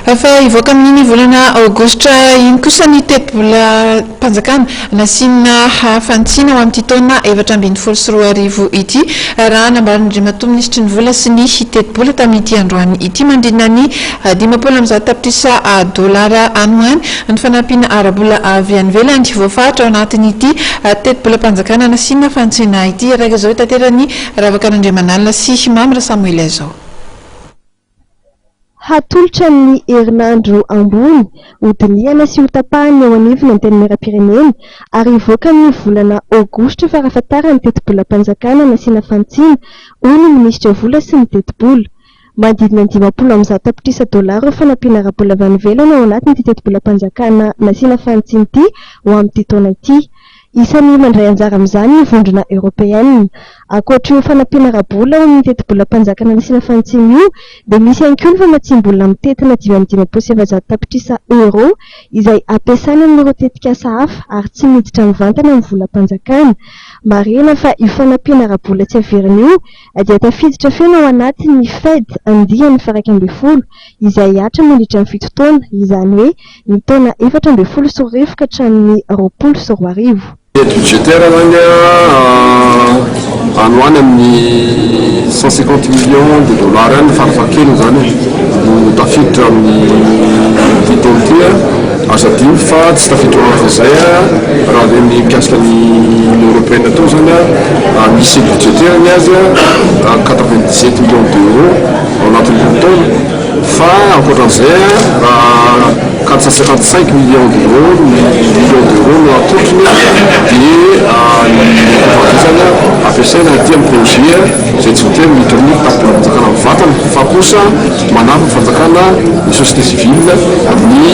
Fa hivoaka amin'iny volana aogositra iny kosa ny tetibolam-panjakana nasiana fanitsiana ho amin'ity taona 2014 ity, raha nambaran'Andriamatoa Minisitry ny Vola sy ny Tetibola tamin'ity androany ity. Manodidina ny 150 dolara any ho any ny fanampiana ara-bola avy any ivelany voafaritra ao anatin'ity tetibolam-panjakana nasiana fanitsiana ity, araka izao itateran'i Ravakanandriamanalina sy Mamy Rasamoelina izao. Hatolotra amin'ny herinandro ambony, hodinihana sy hotapahana eo anivon'ny Antenimierampirenena ary hivoaka amin'ny volana aogositra farafahatarany ny tetibolam-panjakana nasiana fanitsiana, hoy ny minisitra vola sy ny tetibola. Manodidina ny 150 tapitrisa dolara ireo fanampiana ara-bola avy any ivelany ao anatin'ity tetibolam-panjakana nasiana fanitsiana ity ho amin'ity taona ity. Isan'ny mandray anjara amin'izany ny Vondrona Eoropeana. Ankoatra io fanampiana ara-bola ao amin'ny tetibolam-panjakana nasiana fanitsiana io dia misy ihany koa ny famatsiam-bola mitentina 455 tapitrisa Euros izay ampiasaina amin'ireo tetikasa hafa ary tsy miditra mivantana amin'ny volam-panjakana. Marihina fa io fanampiana ara-bola tsy averina io dia tafiditra feno ao anatin'ny Fed andiany faha-11 izay hihatra mandritra ny fito taona, izany hoe ny taona 2014 ka hatramin'ny 2020. Aide budgétaire zany any ho any amin'ny 150 millions de dollars any farafahakeliny zany no tafiditra amin'ny ty taona ty. Azo adino fa tsy tafiditra ao anatin'izay raha le ny mikasika ny Union européenne tao zany a, misy aide budgétaire ny azy a, 97 millions d'euros ao anatin'ny taona, fa ankoatran'izay raha 455 millions d'euros, millions d'euros no atolotry dia ny zany ampiasaina aty amin'ny projet zay tsy voatery miditra amin'ny kitapo-bolam-panjakana mivantana fa kosa manampy ny fanjakana, ny société civile, ny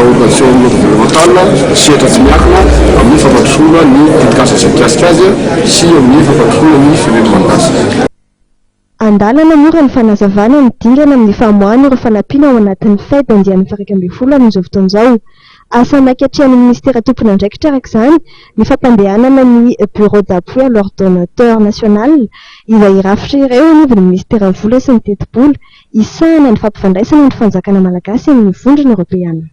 organisation non gouvernementale, sehatra tsy miankina amin'ny fampandrosoana ny tetikasa izay mikasika azy sy amin'ny fampandrosoana ny firenena malagasy. Andalana mora ny fanazavana ny dingana amin'ny famoahana ireo fanampiana ao anatin'ny FED andiany faha-11 amin'izao fotoana izao. Asa maika atrehan'ny ministera tompon'andraikitra araka izany ny fampandehanana ny Bureau d'appui à l'ordonnateur national izay rafitra iray eo anivon'ny ministeran'ny vola sy ny tetibola hisahana ny fampifandraisana ny fanjakana malagasy amin'ny Vondrona Eoropeana.